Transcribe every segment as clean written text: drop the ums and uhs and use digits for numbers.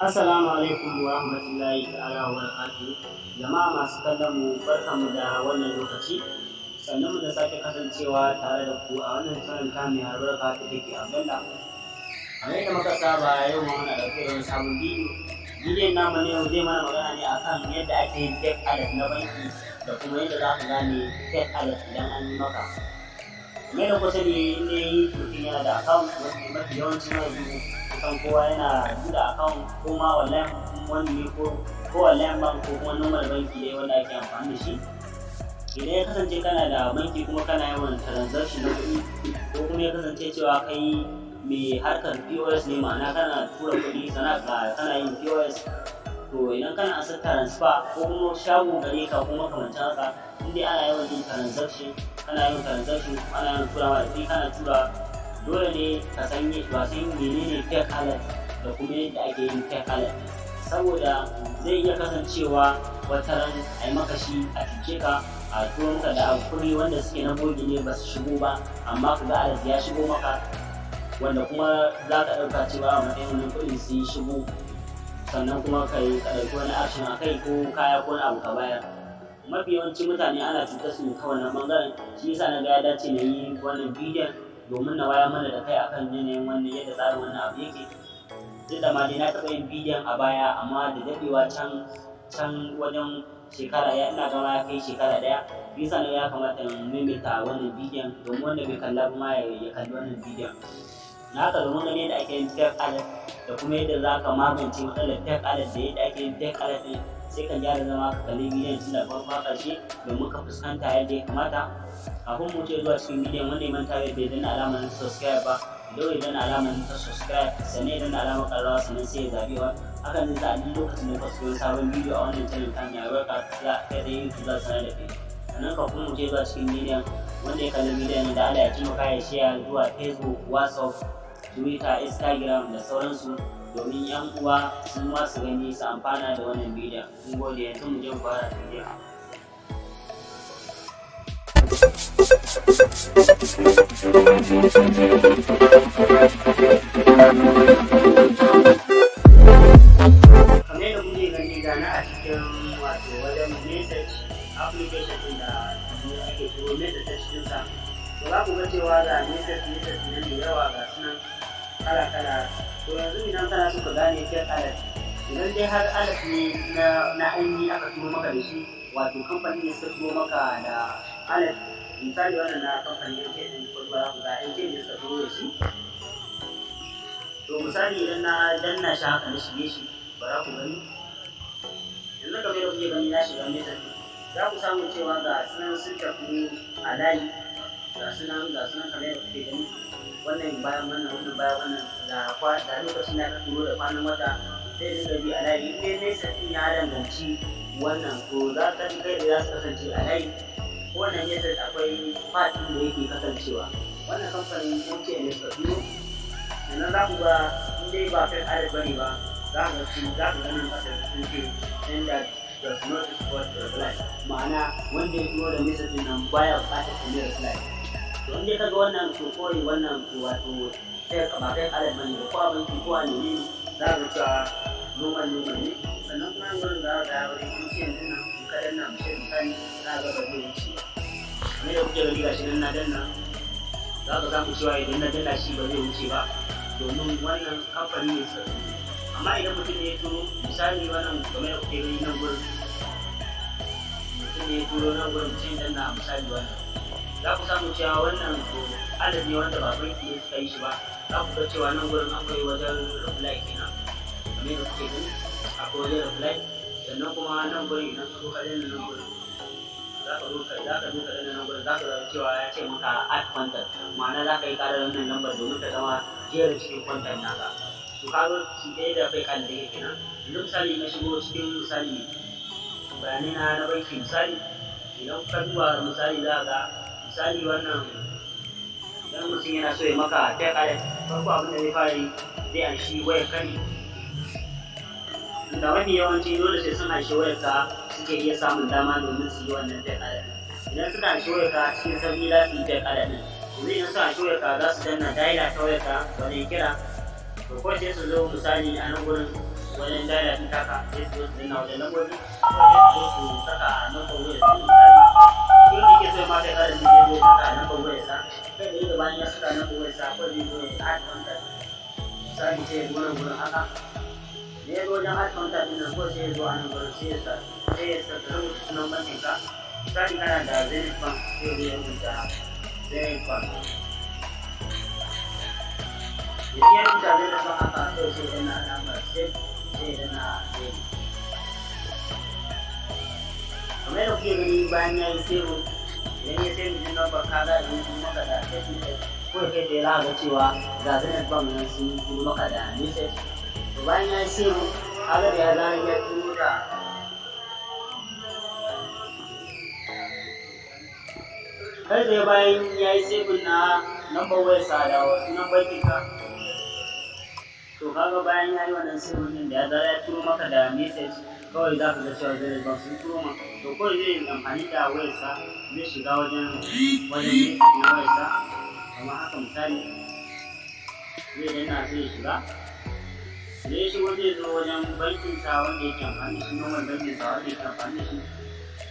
Assalamu alaikum wa rahmatullahi ta'ala wa barakatuhu. Jama'a masu kallon mu, barkanmu da wannan lokaci. Sannan mu da sake kasancewa tare da ku a wannan channel ta mai albarka ta take Abdallah. Kamar yadda muka saba, yau ma muna ɗauke da wani sabon bidiyo. Bidiyon namu na yau zai mana magana ne akan yadda ake yin fake alert na banki da kuma yadda za ka gane fake alert idan an yi maka. Kamar yadda kuka sani, in dai mutum yana da account, mafi yawanci ma yanzu kusan kowa yana buɗe account, ko ma online wani ne, ko online bank, ko kuma normal banki dai wanda ake amfani da shi. Idan ya kasance kana da banki kuma kana yawan transaction na kuɗi, ko kuma ya kasance cewa kai mai harkar POS ne, ma'ana kana tura kuɗi, sana kana yin POS, to idan kana ansa transfer ko kuma shago gare ka ko makamancin haka, in dai ana yawan yin transaction, kana yin transaction, ana yawan tura ma da kuɗi, kana tura, dole ne ka san ba san menene fake alert da kuma yadda ake yin fake alert, saboda zai iya kasancewa wata ran a yi maka shi, a cuce ka, a turo maka da kuɗi wanda suke na bogi ne, ba su shigo ba, amma ka ga alert ya shigo maka, wanda kuma za ka ɗauka cewa a matsayin wannan kuɗin sun shigo, sannan kuma ka yi ka ɗauki wani action a kai, ko kaya ko wani abu ka bayar. Mafi yawancin mutane ana cutar su ta wannan ɓangaren. Shi yasa na ga ya dace na yi wannan bidiyon domin na wayar mana da kai akan yanayin wannan, yadda tsarin wannan abu yake. Duk da ma dai na taɓa yin bidiyon a baya, amma da daɗewa, can can wajen shekara ya, ina gama ya kai shekara ɗaya. Shi yasa na ya kamata in maimaita wannan bidiyon domin wanda bai kalla ba ma ya kalli wannan bidiyon na haka, domin ganin yadda ake yin fake alert da kuma yadda za ka magance matsalar fake alert da yadda ake yin fake alert ɗin. Sai ka gyara zama ka kalli bidiyon tun daga farko har ƙarshe domin ka fuskanta yadda ya kamata. Kafin mu wuce zuwa cikin bidiyon, wanda ya manta bai danna alamar subscribe ba, idan ya danna alamar ta subscribe, sannan ya danna alamar ƙararrawa, sannan sai ya zaɓi wa. Hakan zai sa a duk lokacin da ka siyo sabon bidiyo a wannan channel ta mai albarka, za kai tsaye YouTube za su sanar da kai. Sannan kafin mu wuce zuwa cikin bidiyon, wanda ya kalli bidiyon da Allah ya taimaka ya share zuwa Facebook, WhatsApp, Twitter, Instagram da sauransu, domin yan uwa su ma su gani su amfana da wannan bidiyon. Mun gode. Yanzu mu je mu fara bidiyon. Kamar yadda kuke gani, gani a cikin wato wajen message application ɗin da ake turo message ta cikin sa. To za ku ga cewa ga message message nan da yawa, ga su nan kala kala. To yanzu idan kana so ka gane fake alert, idan dai har alert ne na ainihi aka turo maka da shi, wato kamfani ne suka turo maka da alert, misali wannan na kamfanin MTN ɗin, ko za ku ga MTN ne suka turo da shi. To misali idan na danna shi haka na shige shi, bara ku gani. Yanzu kamar yadda kuke gani, na shiga message, za ku samu cewa ga sunan sun tafi a layi, ga sunan, ga sunan, kamar yadda kuke gani, wannan bayan wannan, wannan bayan wannan, ga lokacin da aka turo da kwanan wata, sai dinga bi a layi. In dai message ɗin ya danganci wannan, to za ka kai da za su kasance a layi. Kowane message akwai part ɗin da yake kasancewa. Wannan kamfanin MTN ne suka turo. Sannan za ku ga in dai ba fake alert bane ba, za ka ga nan ƙasa sun ce "Sender does not support reply", ma'ana wanda ya turo da message ɗin nan baya buƙatar ka mai reply. To in dai ka ga wannan, to kawai wannan to wato fake, ba fake alert bane ba. Ko a banki ko a menene, za ka ga cewa normal normal ne. Sannan kuma nan gurin za ka ga wajen MTN ɗin nan, in ka danna misali, za ka ga ba zai wuce ba. Kamar yadda kuke gani, gashi nan na danna, za ka samu cewa idan na danna shi ba zai wuce ba, domin wannan kamfani ne suka turo. Amma idan mutum ne ya turo, misali wannan, kamar yadda kuke gani nan gurin, mutum ne ya turo nan gurin, sai danna misali wannan, za ku samu cewa wannan to alert ne wanda ba banki ne suka yi shi ba. Za ku ga cewa nan gurin akwai wajen reply kenan. Kamar yadda kuke gani, akwai wajen reply. Sannan kuma nan gurin idan ka zo ka danna nan gurin, za ka zo ka danna nan gurin, za ka ga cewa ya ce maka "Add contact", ma'ana za ka yi ƙara wannan lambar domin ta zama jerin cikin contact naka. To ka ga shi ɗaya da kai kan da yake kenan. Yanzu misali na shigo cikin misali bayanai na banki, misali idan ka duba, misali za ka ga misali wannan, idan mutum yana so ya maka fake alert, farko abin da zai fara yi, zai anshi wayar ka ne. Da mafi yawanci dole sai sun anshi wayar ka suke iya samun dama domin su yi wannan fake alert. Idan suka anshi wayarka, cikin sauƙi za su yi fake alert ɗin. Yanzu idan suka anshi wayarka, za su danna dialer ta wayarka wajen kira. To ko sai su zo misali a nan gurin wajen dialer ɗin taka, sai su zo su danna wajen lambobi, ko sai su zo su saka number wayar su. Misali, duk wanda yake so ya ma fake alert ɗin, zai zo ya saka number wayarsa kai tsaye. Da bayan ya saka number wayarsa, ko zai zo ya add contact. Misali, sai ya zo nan gurin haka. Da ya zo wajen add contact ɗin nan, ko sai ya zo a nan gurin, sai ya sa rubuta sunan bankin ka. Misali, kana da Zenith Bank, sai ya zo ya rubuta Zenith Bank. Idan ya rubuta Zenith Bank haka, kawai sai ya danna alamar save, sai ya danna save. Kamar yadda kuke gani, bayan ya yi save, idan ya save din number, ka ga idan sun maka da text message, ko kai tsaye za ka ga cewa ga Zenith Bank nan sun turo maka da message. To bayan ya yi save, kaga da ya zarar ya turo da kai tsaye, bayan ya yi save na number wayarsa da sunan bankin ka, to kaga bayan ya yi wannan save din, da ya zarar ya turo maka da message, kawai za ka ga cewa Zenith Bank sun turo ma. To kawai zai yi amfani da wayarsa, zai shiga wajen message na wayarsa kamar haka. Misali, zai danna, sai ya shiga. Da ya shigo, zai zo wajen bankin sa wanda yake amfani da shi, normal bankin sa wanda yake amfani da shi.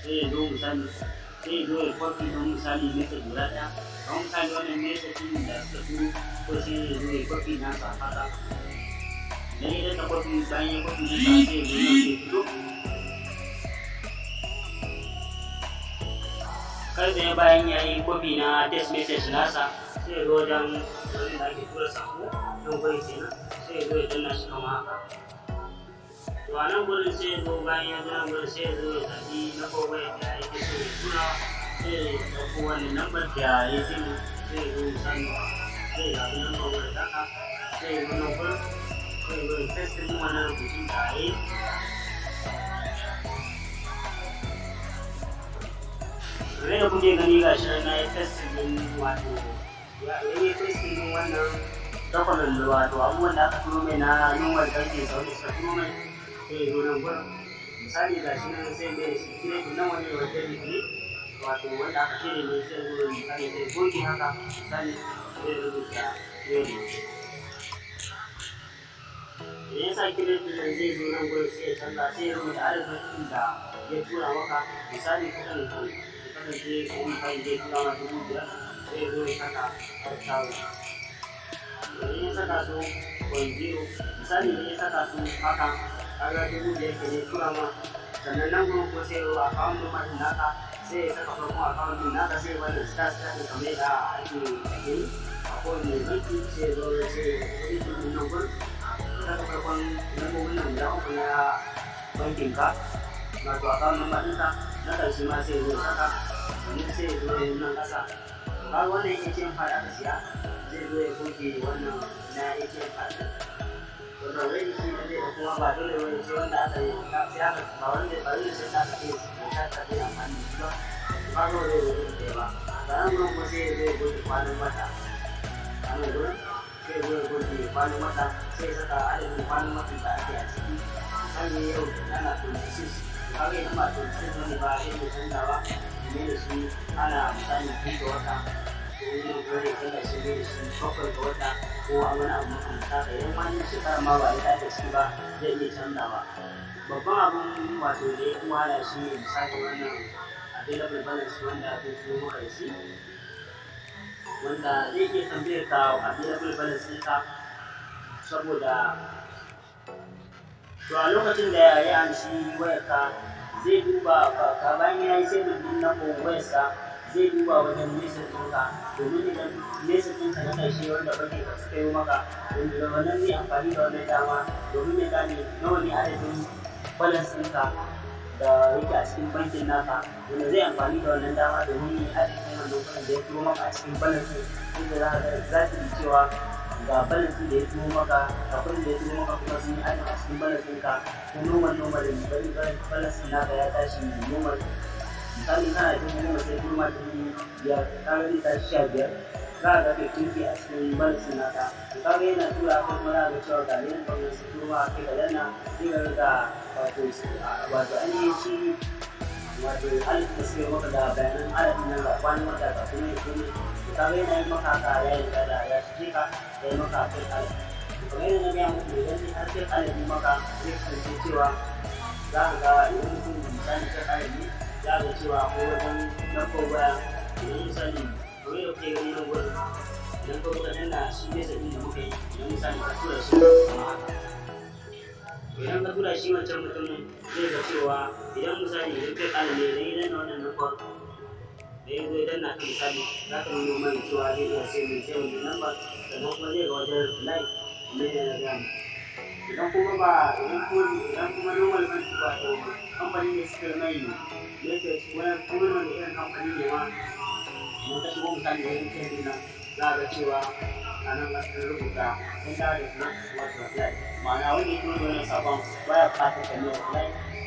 Sai ya zo, misali, sai ya zo ya copy don misali message guda ɗaya, kamar misali wannan message ɗin da suka turo, ko sai ya zo ya copy nasa haka. Idan ya danna copy, bayan ya copy nasa, sai ya zo nan, sai fito. Kai tsaye, bayan ya yi copy na text message nasa, sai ya zo wajen wurin da ake tura sako, nan gurin kenan, sai ya zo ya danna shi kamar haka. To a nan gurin sai ya zo, bayan ya zo nan gurin, sai ya zo ya zaɓi lambar wayar da yake so ya tura. Sai ya ɗauko wannan lambar da ya sani, sai ya zo, misali, sai ya zaɓi lambar wayar taka, sai ya zo nan gurin, sai ya zo ya paste ɗin wannan rubutun da ya yi. Kamar yadda kuke gani, ga shi nan na yi paste ɗin, wato ya yi paste ɗin wannan document, wato abubuwan da aka turo mai na normal bankin sa wanda suka turo mai. Sai ya zo nan gurin, misali, ga shi nan, sai mai da shi credit. Nan wani wanda debit ne, wato wanda aka cire ne. Sai zo, misali, sai goge haka. Misali, sai rubuta credit. Idan ya sa credit nan, zai zo nan gurin, sai ya canza, sai ya rubuta adadin kuɗin da ya tura maka. Misali, kuɗin ya kasance ko misali zai tura ma 5,000, sai ya zo ya saka 5,000. Idan ya saka su 0.0, misali, idan ya saka su haka, kaga 5,000 ke ne tura ma. Sannan nan gurin ko sai ya account number ɗin naka, sai ya saka farkon account ɗin naka, sai wannan star star ɗin kamar yadda ake gani a kowane banki. Sai ya zo, sai ya yi nan gurin, saka farkon lambobin nan guda uku na bankin ka, wato account number ɗinka. Na ƙarshe ma sai ya zo ya saka, sannan sai ya zo ya yi nan ƙasa. Kaga wannan ATM card aka siya, zai zo ya goge wannan na ATM card ɗin, wanda already shi ne zai kuma ba dole bane sai wanda aka yi sai aka ba wanda ba dole sai aka ce mai card zai amfani da shi ba. Ba zo zai zo ɗaya ba. Sannan gurin kuma sai ya zo ya goge kwanan wata. A nan gurin sai ya zo ya goge kwanan wata, sai ya saka adadin kwanan watan da ake a ciki. Misali, yau ana 26, kaga idan ba 26 bane ba, zai iya canzawa ne da shi. Ana misali 2 ga wata, ko yin gurin ya canza shi ne da shi 7 ga wata, ko wani abu makamanta haka. Idan wani shekara ma ba a yi ake ciki ba, zai iya canzawa. Babban abun wato da ya fi wahala shi ne misali wannan available balance wanda zai turo maka da shi, wanda zai iya tambayar ka available balance ɗinka. Saboda to a lokacin da ya amshi wayarka, zai duba ka. Bayan ya yi saving ɗin number wayarsa, zai duba wajen message ɗinka, domin idan message ɗinka na ƙarshe wanda bankin ka suka yi maka, wanda wannan zai amfani da wannan dama domin ya gane nawa ne adadin balance ɗinka da yake a cikin bankin naka, wanda zai amfani da wannan dama domin ya adadin wannan kuɗin da ya turo maka a cikin balance ɗin, inda za ka ga exactly cewa ga balance da ya turo maka, ga kuɗin da ya turo maka, kuma sun yi adadin a cikin balance ɗinka. Ko normal normal balance naka ya tashi normal. Misali, kana da 10,000, sai turo ma 5,000, kaga zai tashi 15, za ka ga 15K a cikin balance naka. To kaga yana tura kai, kuma za ka ga cewa ga ne gwamnati su turo ma, kai ka danna, sai ka ga wato ainihin shi Wato alert da suke maka, ga bayanan alert nan, ga kwanan wata, ga komai da komai. To kaga yana yi maka haka, ya riga da ya shige ka, ya yi maka fake alert. To kamar yadda na gaya muku, idan har fake alert ne maka, zai kasance cewa za ka ga idan mutum misali fake alert ne, za ka ga cewa ko wajen lambar waya, idan misali kamar yadda kuke gani nan gurin, idan ka zo danna shi message ɗin da muka yi, idan misali ka tura shi kamar haka, idan ka tura shi wancan mutumin, zai ga cewa idan misali idan fake alert ne, idan ya danna wannan lambar da ya zo ya danna ta, misali za ka nuno mai cewa zai iya sai mai sai wannan lambar. Sannan kuma zai ga wajen reply kamar yadda na gaya muku. Idan kuma ba idan kuma normal banki, wato kamfanin da suka mai message, wani kuma wani irin kamfani ne ma, idan ka shigo misali wajen chat din nan, za a ga cewa a nan sun rubuta "Sender does not want to reply", ma'ana wanda ya turo wannan sakon baya buƙatar ka mai reply.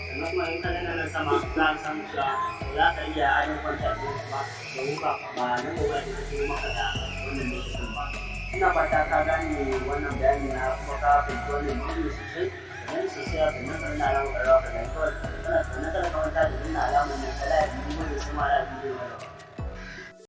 Sannan kuma in ka danna nan sama, za ka samu cewa za ka iya adding contact ɗin ba, domin ba nan ba ta turo maka da wannan message ɗin ba. Ina fata ka gane wannan bayani na, kuma ka fahimci wannan bidiyo sosai. Sannan sosai, sannan ka nuna alamar ƙararrawa, ka gani kawai. Sannan kada ka manta da nuna alamar nan ta like. Mun gode, sai ma ala bidiyo na gaba.